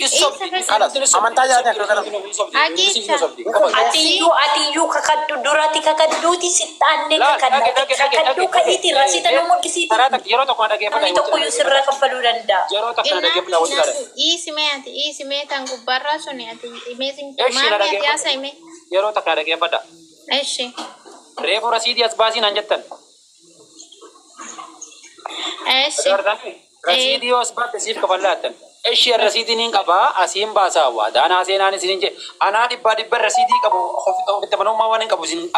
Isa fedhe. Kalas amantaa jaate akka kana. Haqiiqa. Atiyyuu atiyyuu kakadhu durati kakadhuuti sittaannee Laal, kakadha. dhage, dhage, dhage, Kakadhuu dhage. ka'iiti rasiita nu mul'isiiti. Karaa takka yeroo tokko na dhageeffadha. Namni tokkoyyuu sirraa kaffaluu danda'a. Yeroo takka na dhageeffadha walitti ilaala. Dhiisi mee ati dhiisi mee tan gubbaarraa suni ati mee Eshi na maami ati dhageeffadha. haasa'e mee. Yeroo takka na dhageeffadha. Eshi. Reefu rasiidii as baasii naan jettan. Eshi. Rasiidii yoo as baatte siif kafallaa jettan. Eshi rasiidii niin qabaa asiin baasaa waadaan haaseenaan isiniin jedhe. Anaa dhibbaa dhibba rasiidii qabu ofitti amanamummaa waan hin qabu isin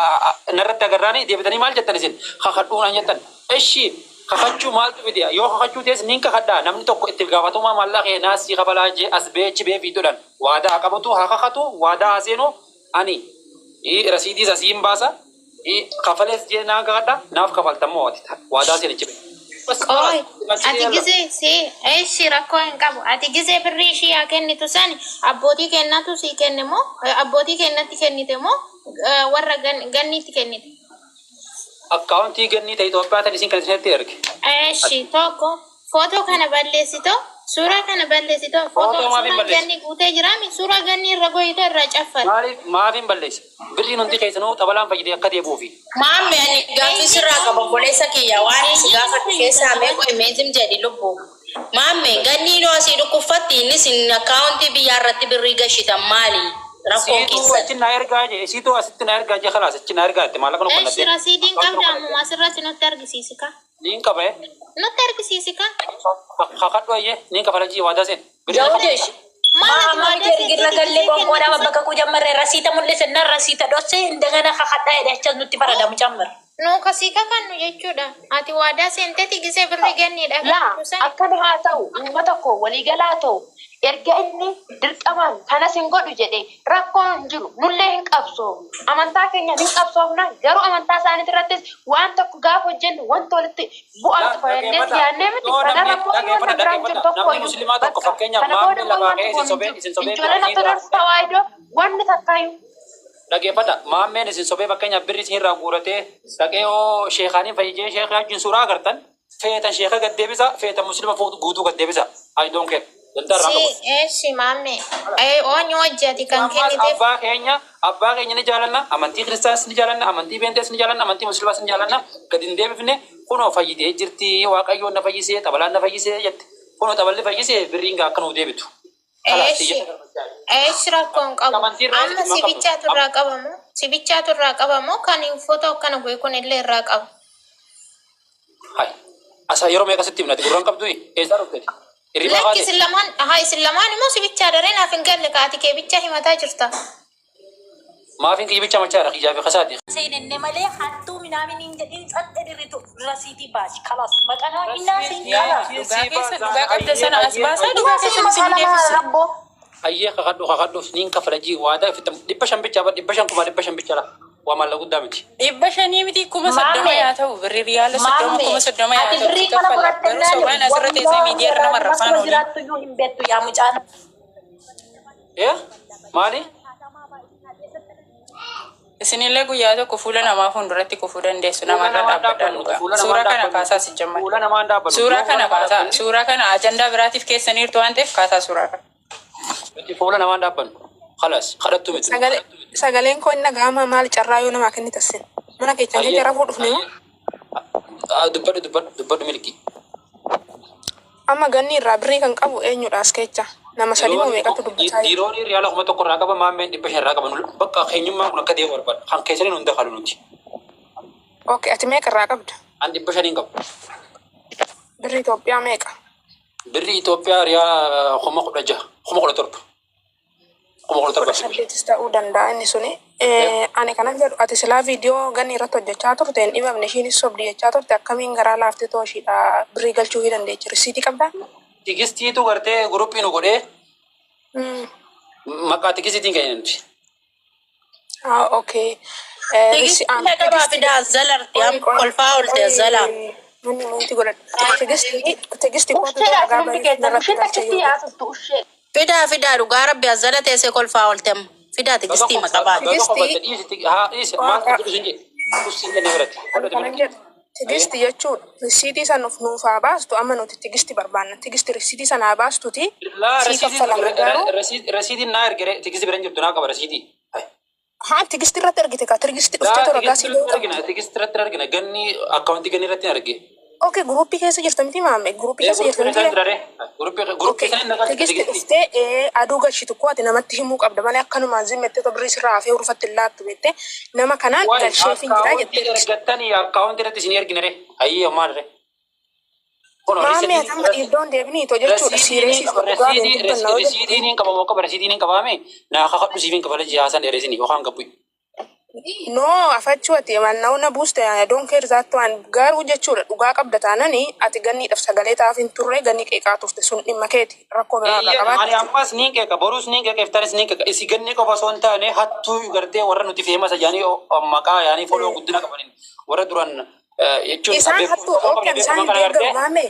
narratti agarraanii deebitanii maal jettan isin kakadhuu naan jettan. Eshi kakachuu maaltu fide yoo kakachuu ta'es niin kakadhaa namni tokko itti gaafatamummaa maallaqa kee naas sii kafalaa jee as bee achi bee fiixuudhaan waadaa haa qabatu haa kakatu waadaa haa seenu ani rasiidiis asiin baasa Kafalees jee naa kakadha naaf kafalta immoo ati waadaa seenichi bee. Bas Qoy, kalaas ati gizee si eshi rakkoo hin qabu. Ati gizee birrii ishii haa kennitu sani abbootii kennatu sii kenne moo abbootii kennatti kennite moo warra ganniitti kennite? Akkaawuntii gannii ta'e Itoophiyaa tan isin kan isinitti erge. Eshi tokko footoo kana balleessitoo suuraa kana balleessitoo footoo Footoo maaf hin suuraan balleessu? ganni guutee jiraami suuraa ganni irra goyitoo irraa caffali. Maaliif maaf hin balleessa? Birriin hundi keessanuu xabalaan fayyadee akka deebi'uufi. Maamme ani gaaffii sirraa qaba obboleessa kiyya waan ani si gaafadhu keessaa mee qoy mee zim jedhi lubbu. Maamme ganniinoo asii dhukkuffatti innis in akkaawuntii biyyaa irratti birrii gashitan maali rakkoon Siituu keessan. achi na ergaa jee siituu asitti na ergaa jee kalaas achi na ergaa jette maallaqa nu Eshi qonnattee. rasiidiin qabda ammuma asirratti nutti argisiisi kaa. Niin qaba eh. Nutti argisiisi kaa. Kakadhu ayyee niin kafala jii waadaa seen. Birrii na Jawudesh. kafalta. Maal ati Maama waadaa jergirra seenteeti galle gisee qoonqoodhaa kennitu san? babbaqaquu jammarre rasiita mul'ise nan rasiita dhosse indagana kakadhaa jedhe achas nutti faradamu cammar. Nuu kasii kakannu jechuudha. Ati waadaa seenteeti gisee birrii ganniidha Laa kennitu san? akkana haa ta'u uummata koo waliigalaa ta'u erga inni dirqamaan kanas hin godhu jedhe rakkoon hin jiru nullee hin qabsoofnu amantaa keenyaan hin qabsoofna garuu amantaa isaaniit irrattis waan tokko gaafa hojjennu wanta walitti bu'aa Laa tokko jennee dhageeffadha. yaadnee miti Yoo kanarra namni immoo wanta dhageeffadha biraan jiru dhageeffadha. tokko Namni iyyuu musliimaa tokko bakka fakkeenyaaf kana booda maammee immoo lafaa wanti ka'ee kun isin hin sobee jiru isin sobee birrii ijoolleen irraa ortodoksii fuudhee tawaahidoo wanni takkaayyuu Dhageeffadha. Maammeen isin sobee fakkeenyaaf birri isin irraa guuratee dhaqee oo sheekaaniin fayyijee sheekaa wajjin suuraa agartan feetan sheeka gad deebisa feetan muslima fuutu guutuu gad deebisa. I don't care. Dantaa irraa Si qabu. eshi maamme oonyu wajji ati kan Ammaas kenniteef abbaa keenya abbaa keenya ni jaalanna amantii kiristaanis ni jaalanna amantii beentees ni jaalanna amantii musliimaas ni jaalanna gad hin deebifne kunoo fayyitee jirti waaqayyoon na fayyisee xabalaan na fayyisee jette kunoo xaballi fayyisee birriin gaa akka nuu deebitu. Kalaas eshi iyyata galfachaa eshi rakkoo hin qabu Amantii irraa amma dhimma si qabnu. bichaatu irraa qabamu si bichaatu irraa qabamu kan footoo akkana goe kun illee irraa qaba. Hai. Asa yeroo meeqa sitti himnati gurraan qabdu eessaa dhufteti? Hirribaa Lakki kaate? isin lamaan haa isin lamaan immoo si bichaa daree naaf hin galle ka ati kee bichaa himataa jirta. Maafiin kiyya bicha machaadha kiyyaa fi kasaati. Seenenne malee hattuu minaamin hin jedhin tsaxxe dirritu rasiitii baasi kalas maqanaa innaa siin kalas. Dhugaa keessa dhugaa qabda sana as baasaa dhugaa keessan isin deebisa. Ayyee kakadhu kakadhu niin kafala jii waadaa ifitta 500 bicha bar 500 500,000 bicha la waa maallaqa guddaa miti. 500 miti 30,000 Maammee yaa ta'u birri riyaala 30 maammee 30,000 yaa ati ta'u si birrii kana kaffala garuu fudhattennaan sobaan asirra teessee wallaahi miidiyaa irra nama irraa arrabsaan akkuma oolin. jiraattu iyyuu hin beektu yaa mucaan. Ee maali? Isinillee guyyaa tokko fuula namaa fuulduratti kufuu dandeessu Fuula namarra namaan dhaabbadhaa dhaabbannu dhugaa. fuula namaan Suuraa kana dhaabbannu kaasaa si jammar. fuula namaan dhaabbannu Suuraa yoo fuula kana namaa kaasaa. dhaabbanne Suuraa kana ajandaa biraatiif keessaniirtu waan ta'eef kaasaa suuraa kana. nuti fuula namaan dhaabbannu. Khalas kadhattu miti nuti. Sagale, sagaleen koo inni dhaga'amaa maal carraa yoo namaa kennita sin. Mana keessan keessa Ayyee rafuu dhufne moo? ayyee dubbadhu dubbadhu dubbadhu milki. Amma ganni irraa birrii kan qabu eenyudha as keecha? Nama sadii moo meeqatu dubbachaa jira? Diroonii riyaala 1000 irraa qaba maammeen 500 irraa qaba. Nu- Bakka keenyummaan kun akka deemu barbaada. Kan keessanii nu hunda kalu nuti. Okay, ati meeqa irraa qabda? An 500 hin qabu. Birrii Itoophiyaa meeqa? Birrii Itoophiyaa riyaala 16,000 17,000 17,000 kudha saddeetis ta'uu danda'a inni suni. Ani kanan jedhu ati silaa viidiyoo ganni irratti hojjechaa turte hin dhibamne ishiinis sobdi jechaa turte akkamiin garaa laaftee too ishiidha birrii galchuufii dandeechi risiitii qabdaa? Tigistiitu gartee guruppii nu godhee maqaa tigistiitiin kennine nuti. Ah, okay. Tigisti dhaqabaa fidaa azzalarti am kolfaa olte azzalaa. Manni wanti godhadhu. Tigisti tigisti kootu Ushee ragaa asinumti baay'ee keessan narratti usheen galchee takkitti yoo ta'e. haasoftu ushee. Fidaa fidaa dhugaa rabbi azzala teessee kolfaa oolte amma. Fidaa Baga tigistii kofalta maqabaati. baga Tigisti kofalta dhiisi haa dhiisi maal waaqa jedhu sin jedhe uffin jenne biratti ani fudhate kanan biratti. jedhu. Tigisti jechuudha. Risiitii san of nuuf haa baastu amma nuti tigisti barbaanna. Tigisti risiitii sana haa baastuti Laa sii rasiitiin kaffalama garuu rasiitiin naa ergere tigisti bira hin jirtu naa qaba rasiitii. haa tigisti irratti ergite kaa tigisti Laa dhuftee toora tigisti gaasii irratti bahuu argina qabdi. tigisti irratti argina ganni akkaawuntii ganni irratti arge. Okay guruppii keessa jirta miti maamme guruppii Ee keessa jirta guruppii miti irra jira ree. Guruppii guruppii Okay sana hin tigisti tigisti. dhuftee aduu gashitu koo ati namatti himuu qabda malee akkanumaan zimmettee otoo birrii sirraa hafee hurufatti hin laattu beektee nama kanaan Wayi galcheefin jira akkaawuntii jettee dhufte. ergattanii akkaawuntii irratti isin ergina ree. Ayyee maal ree. Kun Maammee ati amma dhiirdoon deebiniitoo jechuudha siireesiif dhugaa waliin dubbanna yoo jette. Rasiitiin hin qabamu akka rasiitiin hin qabaame naa kakadhu siif hin kafale jiyaasan dheeresini yookaan gabbu. No afachuu ati manna'uu na buuste I don't care that one garuu jechuudha dhugaa qabda taanani ati ganniidhaaf sagalee ta'aaf hin turre gannii qeeqaa turte sun dhimma keeti rakkoo biraa irraa Eeyyan ani qabaatte. ammas niin qeeqa boruus niin qeeqa iftanis niin qeeqa isi ganni qofa osoo hin taane hattuu gartee warra nuti feemasa jaanii maqaa yaanii foloo guddina qabaniin warra duran jechuun Isaan hattuu beekumsa okay qabne ani isaan beekaman hin kana deeggaru gartee maamee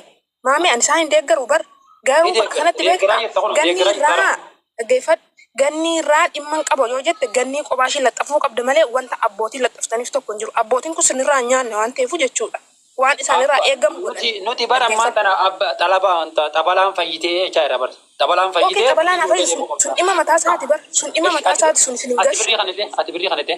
maamee ani isaan hin deeggaru bar ni garuu bakka deeggaru kanatti deeggaraa beektaa jirta kun gannii deeggaraa jirta irraa dhaggeeffadhu gannii irraa dhimma hin qabu yoo jette gannii kophaa ishee laxxafuu qabda malee wanta abbootiin laxxaftaniif tokko hin jiru abbootiin kun sinirraa hin nyaanne waan ta'eefu jechuudha waan isaanirraa Abba eegamu godhan nuti nuti bara ammaan dhaggeeffadhu. tana abba xalabaa xabalaan fayyitee jechaa jira bar xabalaan Okay fayyitee xabalaan birrii haa fayyu deemuu sun qabda. sun dhimma mataa isaati bar sun dhimma Eshi mataa ati isaati sun isin hin ati gashu. birrii kanite ati birrii kanite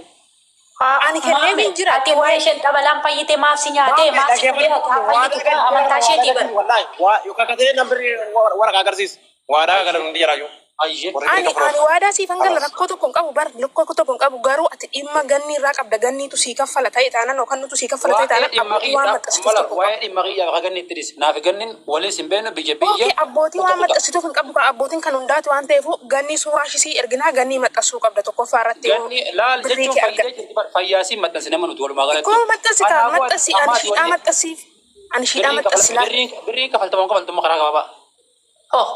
Ani kenneef Maame hin jira ati waa'ee kennee isheen xabalaan fayyite maaf si nyaatee Maame maaf si dhugee dhaggeeffadhu haa waadaa fayyitu kaa galii amantaa waadaa isheetii galii bara. wallaahi waa yookaan katee namni waraqaa agarsiisa. Waadaa galan hundi jaraayyuu. Ayyee. Warri birrii Ani kafalan. ani waadaa siifan gala Kalaas. rakkoo tokko hin qabu bar rakkoo tokko hin qabu garuu ati dhimma ganni irraa qabda ganniitu sii kaffala ta'e taanan yookaan nutu sii kaffala ta'e Waa'ee taanan dhimma abbootii waan kiyyaa maxxansituuf mala tokko hin waa'ee qabu. dhimma kiyyaa bakka ganni itti dhis. Naaf gannin waliis hin beeknu biyya biyya Okay abbootii kuta waan kuta. maxxansituuf hin qabdu kaa abbootiin kan hundaati waan ta'eef gannii suuraa ishii sii erginaa gannii maxxansuu qabda tokkoffaa irratti yoo Ganni laal birrii jechuun kee fayyitee argatte. jirti bar fayyaasiin maxxansi nama nuti walumaa galatti. Koo maxxansi kaa Kanaafuu ati maxxansi ani ammaati shiidhaa wanni maxxansiif ani shiidhaa birriin maxxansi kafala laal. birriin birriin kafaltamu kafaltamu karaa gabaabaa. Oh.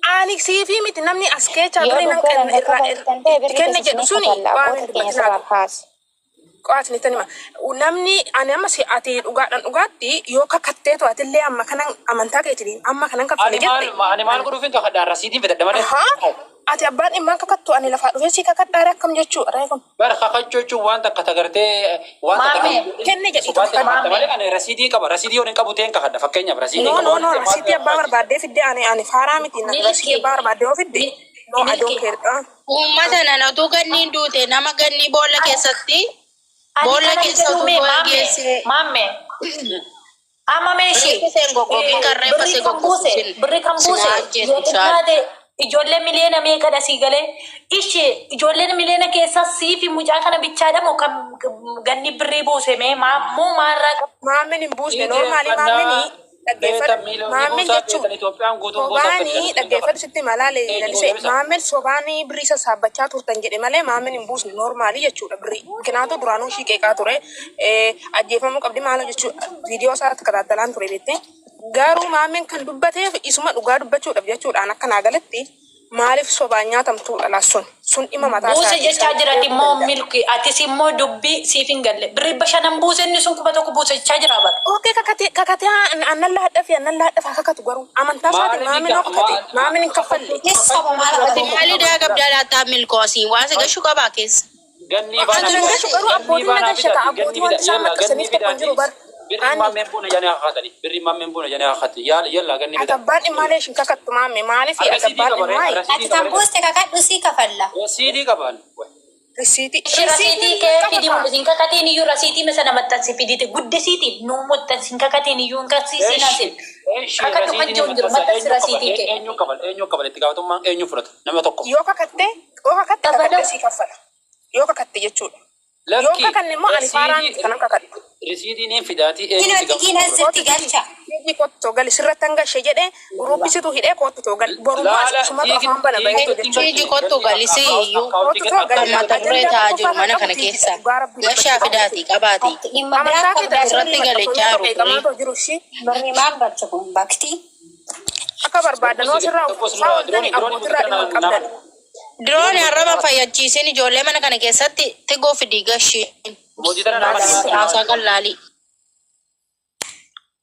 Ani siifii miti namni as keechaa Yoo birrii nan dhugaa kenna nan irraa kafaltan ta'e itti birrii kenne keessa jedhu isinii suni kafalla waan abboota hin keenya dubbatinaa sirraa qabu. kaasi. Qo'aati ni tanima. Namni ani amma si ati dhugaadhaan dhugaatti yoo kakatteetu atillee amma kanan amantaa keetiin amma kanan kaffale Ani maal jette. ani maal godhuufin kakadhaa rasiitiin fedhadha malee. Ahaa ati abbaan dhimmaa kakattu ani lafaa dhufee si kakadhaare akkam jechuudha ree kun. Bar kakachuu jechuun waan takka tagartee waan takka Maame Kenne jedhi sobaatti tokko kakadha maame malee ani rasiitii qaba rasiitii yoo hin qabu ta'een kakadha fakkeenyaaf rasiitii No qaba no waan no ta'eef maal rasiitii abbaa kakachiisa. barbaaddee fidde ani ani faaraa miti rasiitii milki abbaa barbaaddee yoo fidde no I don't milki care. Ah. Uummata nana utuu ganniin duute nama gannii boolla keessatti ani boolla kana keessa jedhu utuu mee boolla maamme geessee maamme amma mee ishee reeffa isheen goggogin kan reeffa birrii ishee kan buuse goggogsin birrii kan sin buuse haa yoo ajjeesu inshaalla. xinnaate ijoollee miliyoona meeqadha sii galee ishee ijoolleen miliyoona keessaa sii fi mucaa kana bichaadha moo kan ganni birrii buuse mee maa moo maalirraa qaba. Maammin hin buusne Ni noormaali deeffannaa maammini beeta dhaggeeffadhu miiliyoonii maammin buusaa jechuun beetan Itoophiyaan guutuun buusaa sobaanii fedhan dhaggeeffadhu sitti malaale Eenyu lalisee deebisa? maammin sobaanii birrii sassaabbachaa turtan jedhe malee maammin hin buusne noormaali jechuudha birrii kinaatu duraanuu ishii qeeqaa ture ajjeefamuu qabdi maaloo jechuudha viidiyoo isaa irratti kataattalaan ture beektee garuu maammin kan dubbateef isuma dhugaa dubbachuudhaaf jechuudhaan akka naa galetti maaliif sobaan nyaatamtuudha laa sun sun dhimma mataa Buuse isaatii jechaa isaan jirati beekuu immoo danda'a. milki atis immoo dubbii siif hin galle birrii bashanan buuse inni sun 1000 buuse jechaa jira bara. Okay kakate kakate annan laadhafi annan laadhafa haa kakatu garuu amantaa isaatiin Maaliif maamin hoo kakate maamin hin kaffalle. Saba maal Ati maali daa qabdaa laataa milkoo asii waan si gashu qabaa keessa. Gannii Ati baanaa nan gashu garuu gannii abbootiin na baanaa gasha ka fidaati gannii abbootii wanti fida isaan yalla gannii maxxansaniif tokko hin fidaati jiru bar birrii ani maammeen buuna jedhanii kakatani birrii maammeen buuna jedhanii kakatani yalla yalla gannii ati fida. abbaan dhimmaalee ishin kakattu maamme maaliif ati Rasiidii abbaan qaba ree dhimmaa rasiidii Ati qaba kan ree buuste kakadhu sii kafalla. rasiidii qabaan. risiitii Ishee risiitii rasiitii hin kee qaba fidi kaa. mul'isin kakatiin iyyuu rasiitii misa maxxansi fidite guddisiiti nuu maxxansin kakatiin iyyuu hin kaksiisin Eshi asin eshi kakadhu kan rasiitiin jiru hin jiru maxxansa maxxansi eenyu kafal rasiitii kee. eenyu kafal eenyu kafal itti gaafatamummaan eenyu fudhata nama tokko. Yoo kakatte yoo kakatte Dabala kakatte sii kaffala yoo kakatte jechuudha. Yoo Lakki kakanne immoo ani faaraa rasiidii miti kanan kakadhu. risiidiin hin fidaatii eenyu Kinoo itti tikiin gaafatama fudhata. asitti Kootu tigi galcha. tigi kootu too gali sirratti hanga ishee jedhee guruuppisitu hidhee kootu too gali borummaa Laala sumatu tiigi afaan bana tiigi baheetu ittiin jechuudha. Tiiji galchine kottu ganni galisii iyyuu akkaawuntii Kootu too kan gali mata duree ajandaa ta'aa jiru tokkoffaa kan mana qabu kana tiijidha keessa. dhugaa rabbii Gashaa dubbachuu fidaatii qabaatii. Ati dhimma biraa Amantaa kee qabdaa asirratti Irratti maxxanfamee galechaa tokko jiru eegamaa kuni. too jiru ishii Birrii maal galcha kun baktii? akka barbaadan Tokkos asirraa tokkos uffifaa nurraa ooltani diroonii diroonii abbootirraa guddina dhimma hin nama qabdan. Dirooni arraba fayyachiisin ijoollee mana kana keessatti tigoo fidii gashiin. mootii tana nama nama Haasaa qallaalii.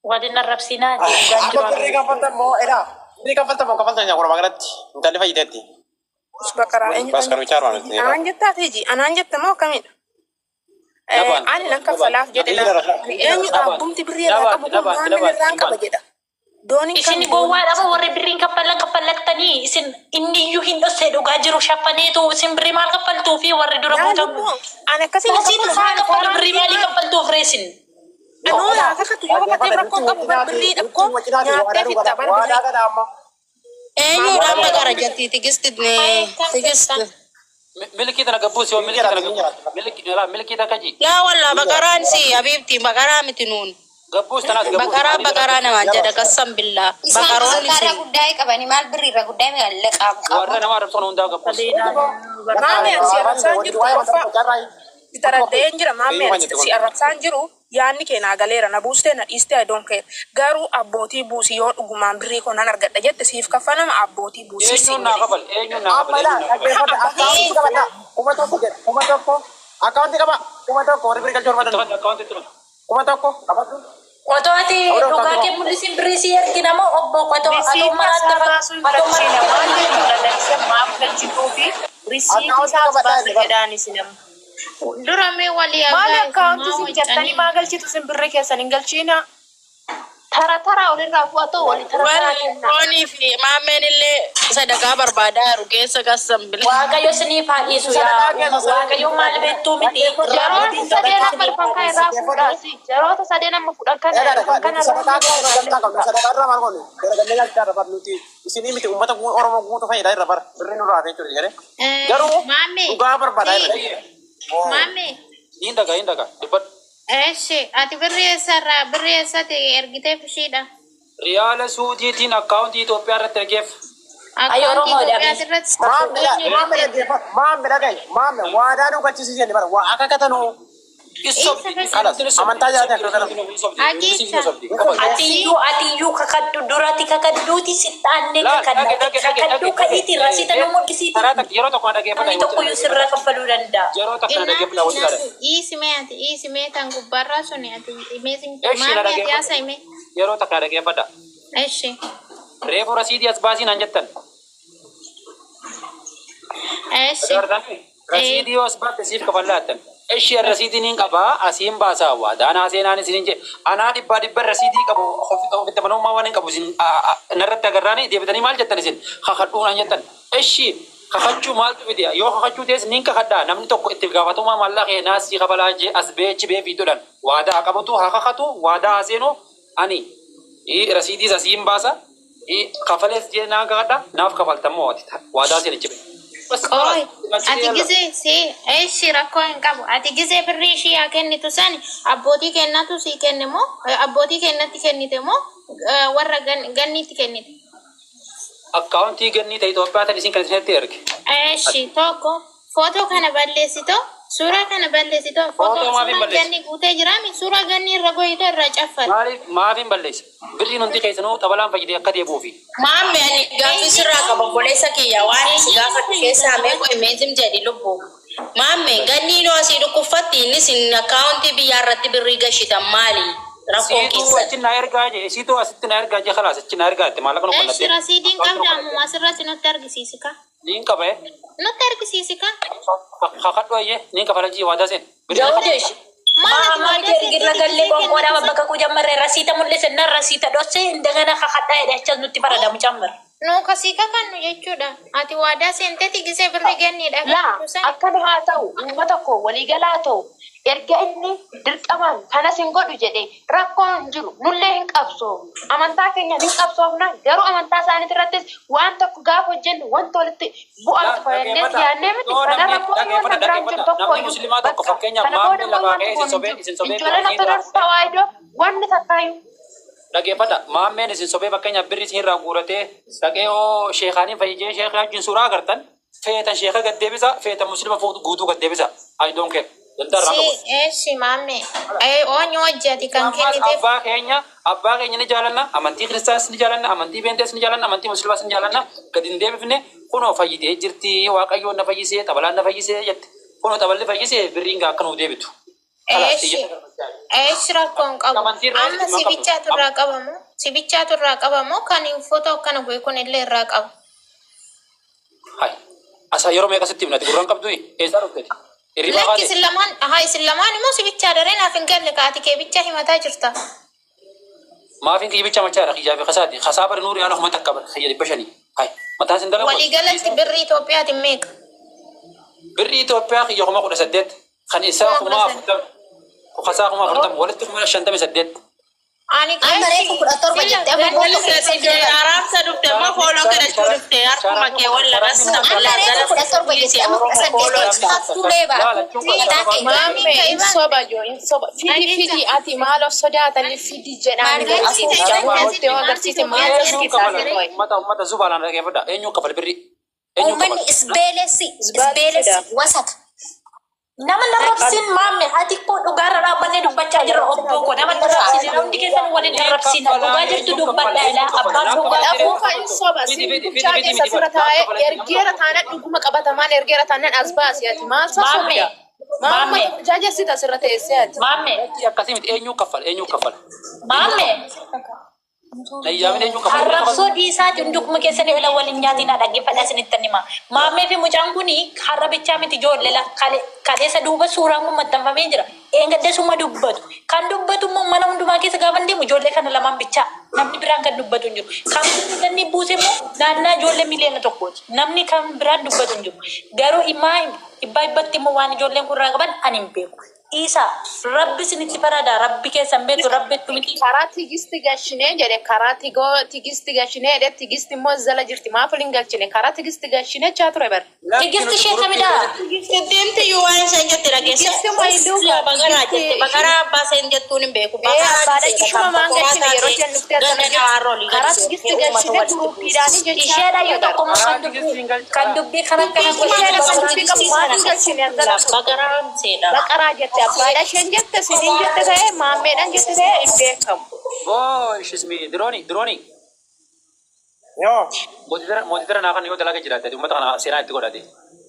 Waliin arrabsinaa deebiidhaan Amma jiru birrii kaffaltan moo edhaa? Birrii kaffaltan moo kaffaltan nyaa walumaa galatti intalli fayyiteetti. Baqaraa eenyu Bas kan bichaa armaan nuti anaan jettaa teeji anaan jetta moo akkamidha? Ani nan kaffalaaf jedhe laa. Eenyu abbumti birrii irraa qabu kun maammin irraan qaba jedha. Dooniin Isin kami gowwaadha moo warri birriin kaffallan kaffalattanii isin inni iyyuu hin dhosse dhugaa jiru shaffaneetu isin birrii maal kaffaltuu fi warri dura Yaa buutan lubbuu ani akkasiin hin Rasiita kaffalu isaa maali kaffalu fooraan birrii maalii kaffaltuuf reesin? Anoo yaa kakatu yoo kakatee rakkoon qabu bar birrii dhakkoo nyaattee fixxa bar birrii. Eenyudha amma gara jirti tigisti tigist. Milkii tana gabbuusi yoo milkii tana gabbuusi. Milkii laa milkii takka ji. Laa wallaa baqaraan si habiibti baqaraa miti nuun. Gabbuus tanaas gabbuus. Baqaraa baqaraa namaan jedha qassam billaa. Isaan Baqaroonni amantaarraa si. guddaa qabanii maal birriirra guddaa maallaqaa qabu. Warra nama arrabsan hundaa gabbuus. Maame ani si arrabsaan jiru tokkoffaa si taradda'een jira maamme ani si arrabsaan jiru yaanni kee naa galeera na buustee na dhiistee I don't care garuu abbootii buusi yoo dhugumaan birrii koo nan argadha jette siif kaffalama abbootii buusii Eenyuun siin naa jedhe. kafal? Eenyuun naa Amma kafal? ilaa Eenyuun naa kafal? dhaggeeffadha. Akkaawuntii qabadha. 1000 jedha. 1000 akkaawuntii qaba. 1000 warri birrii galchuu barbaadan. Akkaawuntii itti 1000 qabadhu. Qotoo ati dhugaa kee mul'isin birrii sii ergina moo obbo qotoo atoo Risiitii maraatte isaa baasuun atoo galchiina maraatte maal jechuudha lalisee maaf galchituu fi risiitii Akkaawuntii isaa as qabadhaa baasi inni bara. jedhaan isin amma. Dura mee walii Maali agaa akkaawuntii maa isin jettanii waccanii. maa galchitu isin birrii keessan hin galchiina. Tara tara olirraa fu'atoo wali tara tara Wal kennaa. foonii fi maammeen illee sadaqaa barbaadaa jiru keessa qassam billaa. Waaqayyo isiniif haa dhiisu yaa Sadaqaa keessa Waaqayyo maal beektuu miti Jaroota rabbiin sadeen sadaqaa amma isiniif dhufan haa kan dhiisu. irraa fuudhaa si. Jaroota sadeen amma fudhan kana dhufan kana irraa Sadaqaa fuudhaa keessa irraa gamtaa qabnu. fuudhaa. Sadaqaa irraa maal goonu? Garagallee galchaa irra bar nuti isinii miti uummata Oromoo guutuu fayyadaa irra bar birri nurraa hafe jechuudha jedhee. Garuu Maame dhugaa barbaadaa si irra. maame Hin dhagaa hin dhagaa. Dubbadhu. eshi ati birrii eessarraa birrii eessatti ergiteef ishiidha. Riyaala Suudiitiin akkaawuntii Itoophiyaa irratti ergeef. Ay Akkaawuntii Oromoodha Itoophiyaati irratti eenyu Maamme irratti ergite? dhaggeeffadhu. Maamme dhagahi. Maamme waadaa nu galchisiisee inni bara. Waa akka katanuu. Isobdi. Kalas amantaa jaalatii akka katanuu. Agicha Atiyyuu atiyyuu kakadhu durati kakadhuuti sittaannee Laal kakadha dhage dhage dhage kakadhuu dhage ka'iiti rasiita nu mul'isiiti Karaa takka yeroo tokko na dhaggeeffadha. namni tokkoyyuu sirraa kaffaluu danda'a. Yeroo takka na dhaggeeffadha walitti Inaafi gaadha. dhiisimee ati dhiisimee tan gubbaarraa suni ati Eshi na maamii ati dhaggeeffadha. haasa'ime. Yeroo takka na dhaggeeffadha. Eshi Reefu rasiidii as baasii naan jettan. eshi Rasiidii yoo as baatte siif kafallaa jettan. Eshi rasiidii niin qabaa asiin baasaa waadaan haaseenaan isiniin jedhe. Anaa dhibbaa dhibba rasiidii qabu ofitti amanamummaa waan hin qabu isin narratti agarraanii deebitanii maal jettan isin kakadhuu naan jettan. Eshi kakachuu maaltu fide yoo kakachuu ta'es niin kakadhaa namni tokko itti gaafatamummaa maallaqa kee naas sii kafalaa jee as bee achi bee fiixuudhaan waadaa haa qabatu haa kakatu waadaa haa seenu ani rasiidiis asiin baasa kafalees jee naan kakadha naaf kafaltammoo ati waadaa seeni jibe. Bas Qoy kalaas ati gizee si eshi rakkoo hin qabu ati gizee birrii ishii haa kennitu sani abbootii kennatu sii kenne moo abbootii kennatti kennite moo warra ganniitti kennite. Akkaawuntii gannii ta'e Itoophiyaa tan isin kan isinitti erge. Eshi tokko footoo kana balleessitoo suuraa kana balleessitoo footoo Footoo maaf hin suuraan balleessu? ganni guutee jiraami suuraa ganni irra goyitoo irraa caffal. Maaliif maaf hin balleessa? Birriin hundi keessanuu xabalaan fayyadee akka deebi'uufi. Maamme ani gaaffii sirraa qaba obboleessa kiyya waan si gaafadhu keessaa mee qoy mee zim jedhi lubbu. Maamme ganniinoo asii dhukkuffatti innis akkaawuntii biyyaa irratti birrii gashitan maali rakkoon Siituu keessan. achi na ergaa jee siituu asitti na ergaa jee khalaas achi na ergaa jette maallaqa nu Eshi qallatee. rasiidiin qabda ammuma asirratti nutti argisiisi ka. Niin qaba eh. Nutti argisiisi ka. Kakadhu ayyee niin kafala jii waadaa seen. Jawudesh Maal ati Maama waadaa ergirra seentee gallee gisee qoonqoodhaa kennitu san? bakka kuu jammarre rasiita mul'ise nan rasiita dhosse indagana kakadhaa jedhe achas nutti faradamu cammar. Nuu kasii kakannu jechuudha. Ati waadaa seenteeti gisee birrii ganniidha Laa kennitu san. akkana haa ta'u uummata koo waliigalaa ta'u erga inni dirqamaan kanas hin godhu jedhe rakkoon hin jiru nullee hin qabsoofnu amantaa keenya hin qabsoofna garuu amantaa isaaniit irrattis waan tokko gaafa hojjennu wanta walitti bu'aa Laal dhufa jennee dhaggeeffadha. yaadnee miti Yoo kana namni rakkoo fi dhaggeeffadha wanta biraan jiru dhaggeeffadha. tokko Namni iyyuu musliimaa tokko bakka fakkeenyaaf kana booda maammee immoo lafaa wanti ka'ee isin kun hin sobee jiru isin sobee ijoolleen birrii irraa ortodoksii fuudhee. tawaahidoo wanni takkaayyuu Dhaggeeffadha. Maammeen isin sobee fakkeenyaaf birrii isin irraa guuratee dhaqee yoo sheekaaniin fayyijee sheekaa wajjin suuraa agartan feetan sheeka gad deebisa feetan muslima fuutu guutuu gad deebisa. I don't care. Dantaa irraa Si qabu. eshi maamme oonyu hojii ati kan Ammas kenniteef abbaa keenya abbaa keenya ni jaalanna amantii kiristaanis ni jaalanna amantii beentees ni jaalanna amantii musliimaas ni jaalanna gad hin deebifne kunoo fayyitee jirti waaqayyoon na fayyisee xabalaan na fayyisee jette kunoo xaballi fayyisee birriin gaa akka nuu deebitu. Kalaas eshi iyyata garbachaa. eshi rakkoo hin qabu. Amantii irraa Amma dhimma si qabnu. bichaatu irraa qabamu si bichaatu irraa qabamu kan footoo akkana goe kun illee irraa qaba. Hai. Asa yeroo meeqa sitti himnati gurraan qabdu eessaa dhufteeti? Hirribaa Lakki kaate. isin lamaan ahaa isin lamaan immoo si bichaa daree naaf hin galle ka ati kee bichaa himataa jirta. Maafiin kiyya bichaa machaadha kiyyaa fi kasaati. Kasaa bari nuuri haala kuma takka bar kiyya 500. Hay mataan sin dalagu. Walii galatti birrii Itoophiyaatiin meeqa? Birrii Itoophiyaa kiyya 18,000 kan isaa Kuma kuma kudha saddeet. afurtama kasaa 40,000 walitti 58,000. Ani Amma reefu 17 jette amma immoo Ati tokko keessa fide bara. araarsa dhufte immoo fooloo kadhachuu dhufte harkuma kee walla Amma reefu 17 jette amma 18 hattuu leebaa mataa kee. Maamme hin soba joo hin soba. Fidi fidi ati maal of sodaatanii fidi jedhaan afuufa gootee yoo agarsiise maal Eenyuun kafala? agarsiisaa qoy. Ummata ummata zubaalaan dhaggeeffadha. Eenyuun kafala birrii? Eenyuun Uummanni kafala? isbeelessi Zubaalli isbeelessi fida. wasaka. Nama hin arrabsin maamme ati koo dhugaarra dhaabbannee dubbachaa jirra obboo koo nama hin arrabsin hundi keessan wal hin arrabsin dhugaa jirtu dubbadhaa ilaa abbaan dhugaa Afuufa hin soba sin bulchaa keessa sirra taa'ee ergeera taanaan dhuguma qabatamaan ergeera taanaan as baasi ati maal Maamme sossobda? Maal maamme uummata bulchaa jessita sirra teessee ati? maamme Akkasii miti eenyuun kaffala? Eenyuun kaffala? maamme Nayyaamin eenyuun kaffala? Arrabsoo dhiisaati hunduma keessanii ola waliin nyaatinaa dhaggeeffadhaa isinittan hima. Maammee fi mucaan kun har'a bichaa miti ijoollee la kaleessa duuba suuraan kun maxxanfamee jira. Dheengadda suma dubbatu. Kan dubbatu immoo mana hundumaa keessa gaafa deemu ijoollee kana lamaan bichaa. Namni biraan kan dubbatu hin jiru. Kan inni buuse immoo naannaa ijoollee 1,000,000ti. Namni kan biraan dubbatu hin jiru. Garuu himaa dhibbaa dhibbatti immoo waan ijoolleen kun irraa qaban ani hin beeku. Dhiisaa rabbi isinitti farada rabbi keessan beektu rabbi itti miti. Karaa tigisti gashinee jedhe karaa tigoo tigisti gashinee jedhe tigisti immoo zala jirti maaf ol hin galchine karaa tigisti gashinee jechaa ture bar. Tigisti ishee kamidha? Sittiimti iyyuu waan isheen jette dhageesse. Tigisti maayiluu Baqaraa tigisti jette. Baqaraa abbaa isheen jettuun hin beeku. ee Baqaraa abbaadha jettee ishuma kan maan boqoraa galchine yeroo taate isheen dhuftee ganda akkana namarra olii karaa gadi tigisti seentee uummata galchine walitti guruuppiidhaanii buusti. jechaa Isheedha ture iyyuu bar. tokko immoo Karaa kan dubbii tigistiin galcha. kan dubbii kan akkana Isheedha godhu kan dubbii qabu maaf hin galchine as jala ture. Baqaraan seedha. Baqaraa jette abbaadha isheen jette siniin jette ta'e maammeedhaan jette ta'e hin beekamu. Boo ishismi dirooni dirooni. Yoo. Mootii naa kan yoo dalaga jiraatte uummata kana seenaa itti godhate.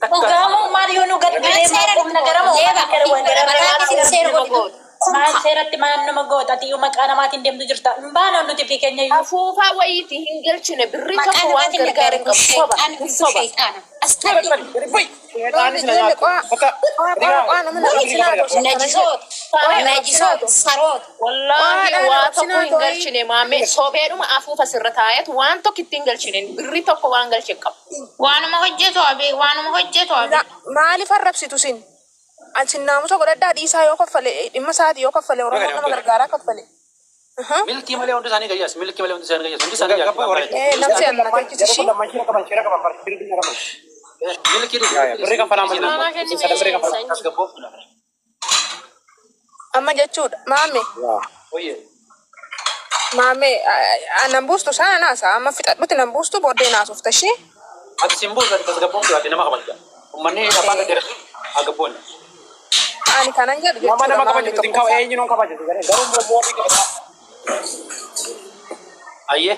Takka Dhugaamoo maal yoo nu Maal gadhilee maal seera qubna garama leeba maal gara mataa maal keetiin seera seeratti nama godhitu goota maal kumpa. seeratti maal nama goota ati iyyuu maqaa namaatiin deemtu jirta hin baana nuti fi keenya iyyuu. Afuufaa wayiiti hin galchine birrii Maqaa tokko waan namaatiin gargaara gargaaru hin kun qabu soba sheexaana hin kun soba. sheexaana. Asxalli. Sheexaanis na Ijoollee nyaatu. qo'aa Bakka qo'aa qo'aa qo'aa nama na arrabsinaa too akkana jedhu. Najisoota. Qo'aa arrabsinaa Najisoota. too. Saroota. Wallaahi Qo'aadhaan waa tokko arrabsinaa hin too. galchine maammee sobeedhuma afuufa sirra taa'etu waan tokko ittiin galchine birrii tokko waan galche hin qabu. Waanuma hojjetu abe waanuma hojjetu abe. Maaliif arrabsitu sin? Asin naamusa godhadhaa dhiisaa yoo kaffale dhimma isaati yoo kaffale Oromoon nama gargaaraa kaffale. Milkii malee hundi isaanii gayyaas milkii malee hundi isaanii gayyaas hundi isaanii Gabba warra. Eh, namsi anna tolchiti ishii. Lamman shira qaban shira qaban bar shira qaban. Milkii Birrii kaffalaa malee. Maanaa kenni Sada birrii kaffalaa. sanyii. tasgabbooftu. Amma jechuudha maame Oyyee. maame nan buustu sana naasa amma fixadhutti nan buustu booddee naasofta ishii. Ati sin buusu ati tasgabbooftu ati nama kabajja. Uummanni afaan gadi irratti hagabboonni. Ani kanan jedhu Nama jechuudha nama maame kabaju nuti hin tokkoffaa. eenyu nuun kabaju garuu immoo warri kabajaa. Ayyee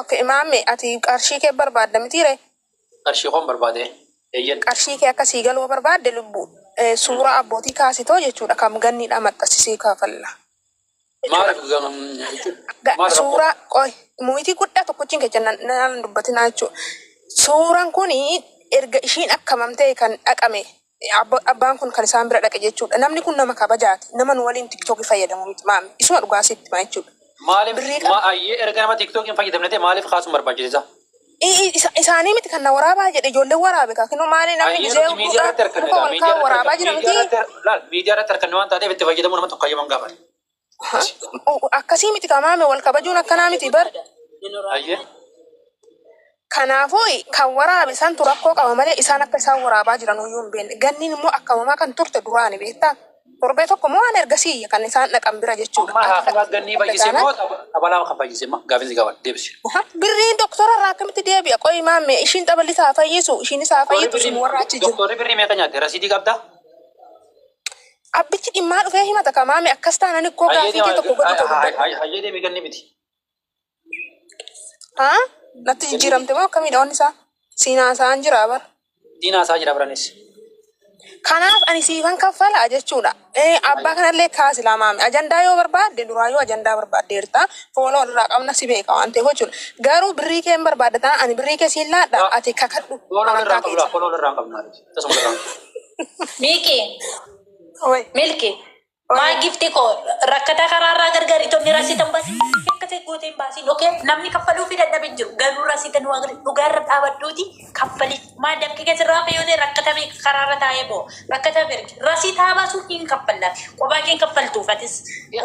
Okay maame ati qarshii kee barbaadda mitiire? qarshii koon barbaade eeyyen. Qarshii kee akka sii galuu barbaadde lubbu suuraa abbootii kaasitoo jechuudha kam ganniidha maxxansisii kaafalla. Maaliif Ga- maal rakkoo? Suuraa qoy muyitii guddaa tokkochiin kecha nan dubbatinaa jechuudha. Suuraan kun erga ishiin akkamamtee kan dhaqame abbaan kun kan isaan bira dhaqe jechuudha. Namni kun nama kabajaati. Nama nu waliin tiktookii fayyadamu miti maami. Isuma dhugaa sitti hima jechuudha. Maaliif Birrii ma qaba. ayyee erga nama tiktookiin fayyadamne ta'e maaliif kaasuun barbaachisa? Isaanii miti kan na waraabaa jedhe ijoolleen waraabe kaa kinoo maali namni Ayyee gizee nuti miidiyaa irratti arganne muka gaa wal miidiyaa kaa'u irratti waraabaa arganne jira miidiyaa miti. irratti laal miidiyaa irratti arganne waan taateef itti fayyadamuu nama tokko ayyaman gaafate. Akkasii miti kaa maame wal kabajuun akkanaa miti bar. Ayyee. Kanaafuu kan waraabe santu rakkoo qaba malee isaan akka isaan waraabaa jiran iyyuu hin beekne. Ganniin immoo akkamamaa kan turte duraani beektaa. Torbee tokko moo waan ergasii kan isaan dhaqan bira jechuudha. Amma haakima gannii fayyise moo xabalaa kan fayyise ma gaafin si gaafadha deebisi. Birriin doktora irraa akkamitti deebi'a? Qoyi maamme ishiin xaballi isaa fayyisu ishiin isaa fayyitu sun warra achi jiru. Doktorri birrii meeqa nyaatte rasiidii qabdaa? Abbichi dhimmaa dhufee himata ka maame akkas taanaan ikkoo gaafii kee tokko godhu tokko dubbadhu. Hayyee deemii ganni miti. Haa? Natti jijjiiramte moo akkamiidha wanni isaa? Siin haasa'aan jira bar. Siin haasa'aa jira biranis. Kanaaf ani siifan kaffala jechuudha. Eh, abbaa kanallee kaasi laa maame. Ajandaa yoo barbaadde duraa yoo ajandaa barbaaddeerta foola walirraa qabna si beeka waan ta'eef jechuudha. Garuu birrii kee hin barbaadda taanaan ani birrii kee siin laadha ati kakadhu Foola walirraa amantaa hin qabnu keetiin. foola walirraa hin qabnu. Tasuma walirraa hin qabnu. Miiki, Oi. milki. Oi. Maa gifti koo rakkataa karaarraa gargaari tonni rasiitan baasin akka ta'e gootee hin baasin okee namni kaffaluu fi dadhabe hin jiru garuu rasiitan waa dhugaarra dhaabadhuuti kaffali maa dafqi keessarraa hafe yoo ta'e rakkatamee karaarra taa'ee boo rakkataa ergi rasiitaa baasuuf hin kaffallaaf kophaa kee hin kaffaltuuf atis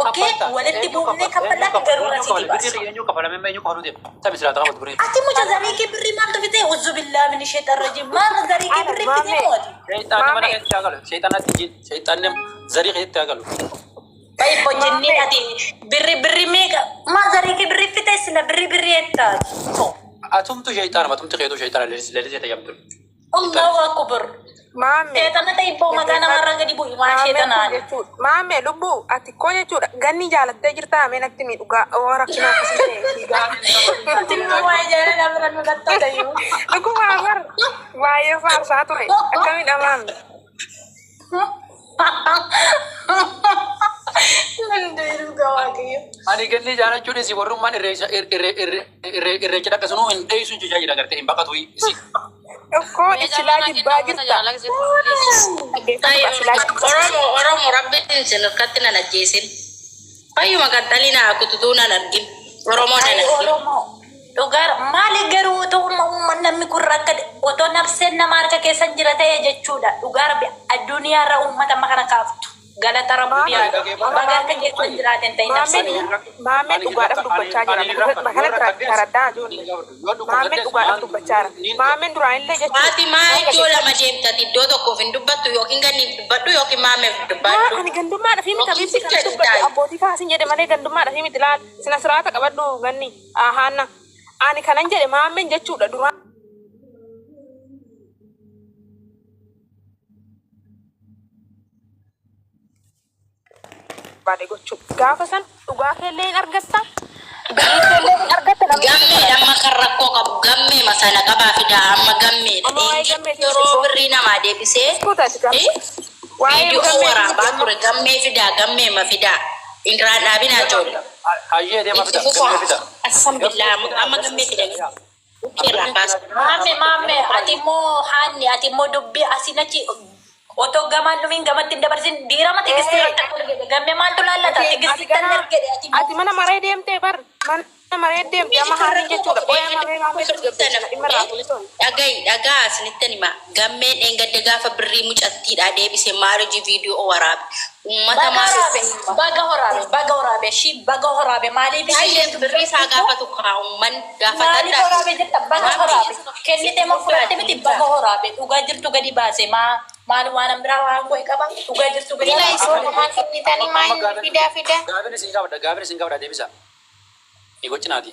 okee walitti buufnee kaffallaaf garuu rasiitii baasi. Eenyu kafalame eenyu kafaluu deema. Tabi silaa taa'u birrii. Ati mucha zarii kee birrii maaltu fitee uzzu billaa min ishee xarrajii maal zarii kee birrii fitee mooti. Sheexaan mana keessatti haa galu. Sheexaan natti hin Sheexaan zarii keessatti haa galu. Bayi bojjennee ati birri birri meeqa maa zarii kee birrii fitee sila birri birri jettaa. Atumtu sheexaanuma atumti keetu sheexaana leellisee tayyamtu. Allahu akbar. Maamme. Sheexana ta'e ibboo mataa namarraa gadi bu'i maa sheexanaan. Maamme lubbuu ati koo jechuudha ganni jaalattee jirtaa mee natti mi dhugaa oo rakkina akkasii ta'e fiigaa. Ati immoo waa'ee jaalala bira nu lattatayyuu. Dhugumaa bar baay'ee faarsaa ture akkamidha maamme. Ani ganni jaalachuun isi warrummaan irreecha irreecha dhaqqasunuu hin dheessu jechaa jira gartee hin baqatu isi. Okkoo isilaa jibbaa jirta. Dhaggeeffatu isilaa jibbaa. Oromo Oromo rabbiin isin harkatti nan ajjeesin. Fayyuma qaxxalii naa kututuu nan argin. Oromoo nan Ay argin. Oromoo. Dhugaa maali garuu otoo uummanni namni kun rakkate otoo nafseen nama harka keessa jira ta'e jechuudha. Dhugaa rabbi addunyaarra uummata amma kana kaaftu. Galata rabbi haa ta'u. Baga harka keessa jiraaten ta'e nafseen. Maammeen dhugaadhaaf dubbachaa jira. Kana taraddaa ijoollee. Maammeen dhugaadhaaf dubbachaa jira. Maammeen duraanillee jechuudha. Haati maa iddoo lama deemtati iddoo tokkoof hin dubbattu yookiin ganniif dubbadhu yookiin maameef Maa dubbadhu. ani gandummaadhaaf miti habiibsi kana dubbadhu abbootii kaasin jedhe malee gandummaadhaaf miti laal sina siraata qabadhu ganni haanna. Ani kanan jedhe maammeen jechuudha duraan. Barbaade gochuu gaafa san dhugaa keellee hin argatta birrii keellee hin argatta namni Gammee amma kan rakkoo qabu gammee masana qabaa fidaa amma gammeedha. Amma waa'ee gammeetiin Yeroo sibboo. birrii namaa deebisee Kuutaati gammee. Waa'ee viidiyoo gammee waraabaa ture gammee fidaa gammee ma fidaa. Irraan dhaabinaa ijoollee. Hayyee deema Itti fida fufaa. gammee fida. Alhamdulillah amma gammee fidanii. Bukkee kaasa. Maamme maamme ati immoo haanni ati immoo dubbii asiin achi otoo gamaan dhumiin gamatti hin dabarsin diirama tigistii irratti akka argite gammee maaltu laallata tigistii tan argite ati Ati mana maree deemtee bar mana maree deemtee amma haarri jechuudha. Qoyaa maree maammee tasgabbeessa dhimma irraa kulisuun. Dhaga'i dhagaa asinitti hima. Gammeen dheengadde gaafa birrii mucattiidhaa deebise maal hojii viidiyoo waraabe. Uummata Baga maal horaabe baga horaabe baga horaabe shi baga horaabe maaliif Baay'een birrii isaa gaafatu kaa uummanni Maaliif gaafatadha. horaabe jetta baga horaabe kennite moo fudhatte miti baga horaabe dhugaa jirtu gadi baase maa maal waan biraa waan go'e qaba dhugaa jirtu gadi Sila baase. isin maa kennitanii maa inni fidaa fidaa. Gaafin isin gaafadha gaafin isin gaafadha deebisa. Eegocinaati.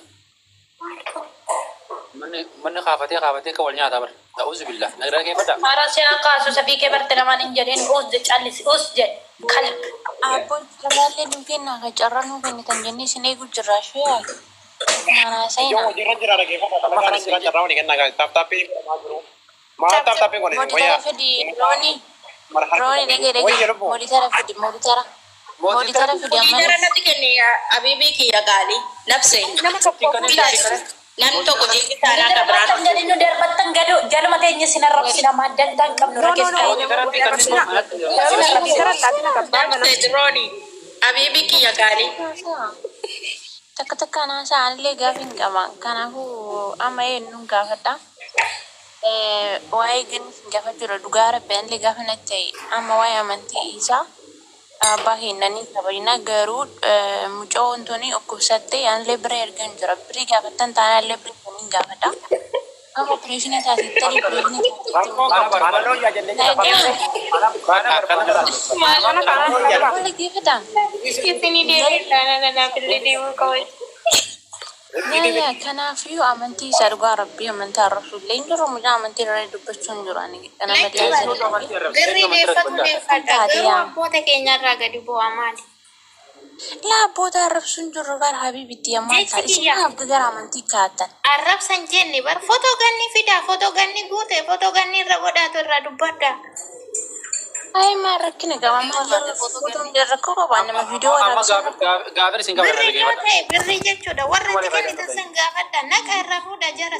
Manni kaafatee kaafatee kan wal nyaataa bara. Ta'uuzu billah. Nagaa keeffadha. Hara siyaa kaasu safii kee barte namaan hin jedhin us je callisi us je kalb. Abboon carraallee nu kennaa kan carraa nu kennitan jennee isin eegu jirra ishee yaa. Maanaa Ijoon seenaa. hojiirra jira dhaggeeffata. Dalagaa jira carraa walii kennaa gaafii. Taap taappii godhamaa jiru. Maal taap taappiin godhe? Mooditara fidi rooni. Rooni dhagee Wayya dhagee. lubbuu. Mooditara fidi mooditara. Mooditara fidi Mooditara ammanis. natti kenni abiibii kiyya gaalii nabse. Nama tokko Namni tokko jechi taanaa Darbattan kabiraan. gadi nu darbattan gadu jaluma teenya sin arrabsina maaddan tan qabnu No, no, no. rakeessa. Mooditara laatina gabbaa mana. Nabse dirooni abiibii kiyya gaalii. Takka takka naasaa anillee gaaffii hin qaba. Kanaafuu amma eenyuun gaafadha. Waa'ee ganni sin gaafachuudha dhugaa rabbi anillee gaafa natti ta'e amma waa'ee amantii isaa abbaa kennanii kabajna garuu mucaa tuni dhukkubsattee anillee bira ergan jira. Birrii gaafattan taanaan illee birrii kaniin gaafadha. Amma opereeshinii taasiftanii opereeshinii Rakkoo qabu. Halaloo yaa jennee jira. Mana kanaan qaba. Wala geeffataa? Isinii deebiin naaf illee deemuu qaba. Yaa yaa kanaafiyyuu amantii isaa dhugaa rabbii amantaa arrabsullee hin jiru mucaa amantii irra dubbachuu hin jiru ani kana malee Birrii deeffatu deeffadha. Garuu abboota keenyarraa gadi bu'aa maali? Laa abboota arrabsuu hin jiru bara habiibitti ammaa Jechi isin kiyya. maaf gara amantii kaa'attan. Arrabsan jenne bar fotoo ganni fidaa fotoo ganni guute fotoo ganni irra godhaatu irraa dubbadha. Ay maal rakkina qaba maal fotoon rakkoo qaba nama viidiyoo Amma waraabsa. gaafin isin gaafadha Birrii yoo dhaggeeffadha. ta'e birrii jechuudha. Warra itti kennitan san gaafadha. Naqa irra fuudha jara.